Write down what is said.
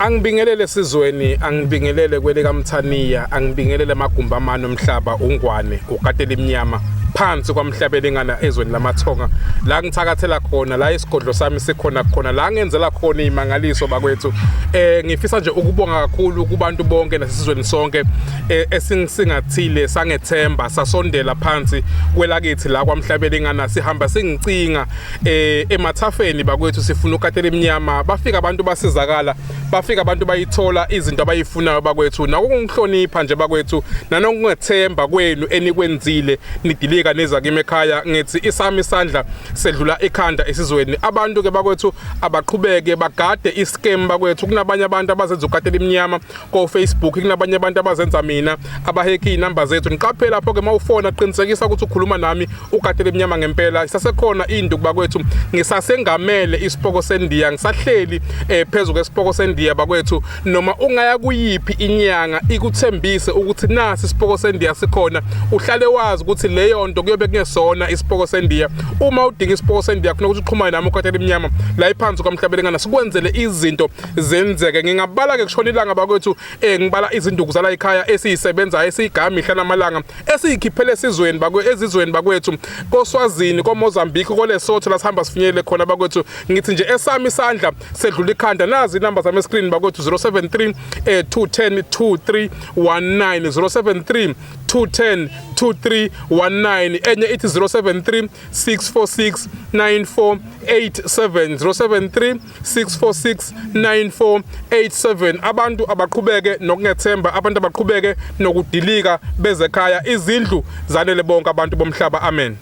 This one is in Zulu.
Angibingelele sizweni, angibingelele kwelikaMthaniya, angibingelele amagumbi amane omhlaba uNgwane, uKatela imnyama phansi kwaMhlabelingana ezweni lamaThonga la ngithakathela khona la isigodlo sami sikhona khona la ngenzela khona imangaliso bakwethu. Ngifisa nje ukubonga kakhulu kubantu bonke nasesizweni sonke esingisingathile sangethemba sasondela phansi kwelakithi la kwaMhlabelingana sihamba singicinga emathafeni bakwethu sifuna ukatela emnyama. Bafika abantu basizakala, bafika abantu bayithola izinto abayifunayo bakwethu, nakungihlonipha nje bakwethu nanokungethemba kwenu enikwenzile nidilika neza kimi ekhaya. Ngithi isami isandla sedlula ikhanda esizweni. Abantu ke bakwethu abaqhubeke bagade iscam bakwethu. Kunabanye abantu abazenza ukatela imnyama ko Facebook, kunabanye abantu abazenza mina abahekhi inamba zethu. Niqaphele lapho ke mawufona, qinisekisa ukuthi ukhuluma nami ukatela emnyama ngempela. Isasekhona induku bakwethu, ngisasengamele isipoko sendiya, ngisahleli phezulu kwesipoko sendiya bakwethu. Noma ungaya kuyiphi inyanga ikuthembise ukuthi nasi isipoko sendiya sikhona, uhlale wazi ukuthi leyo nto kuyobe kungesona isipoko sendiya. Uma udinga isipoko sendiya kufuneka ukuthi uxhumane nami ukatela emnyama la iphansi kwaMhlabelengana, sikwenzele izinto zenzeke. Ngingabala ke kushona ilanga bakwethu, ngibala izinduku zala ekhaya esiyisebenzayo esiyigama mihla namalanga esiyikhiphele esizweni bakwe ezizweni bakwethu koSwazini, koMozambique, koLesotho la sihamba sifinyelele khona bakwethu. Ngithi nje esami isandla sedlula ikhanda. Nazi inamba zami escreen bakwethu, 073 210 2319, 073 210 2319. Enye ithi 073 646 9487, 073 646 9487. Abantu abaqhubeke nokungethemba, abantu abaqhubeke nokudilika bezekhaya, izindlu zanele bonke abantu bomhlaba. Amen.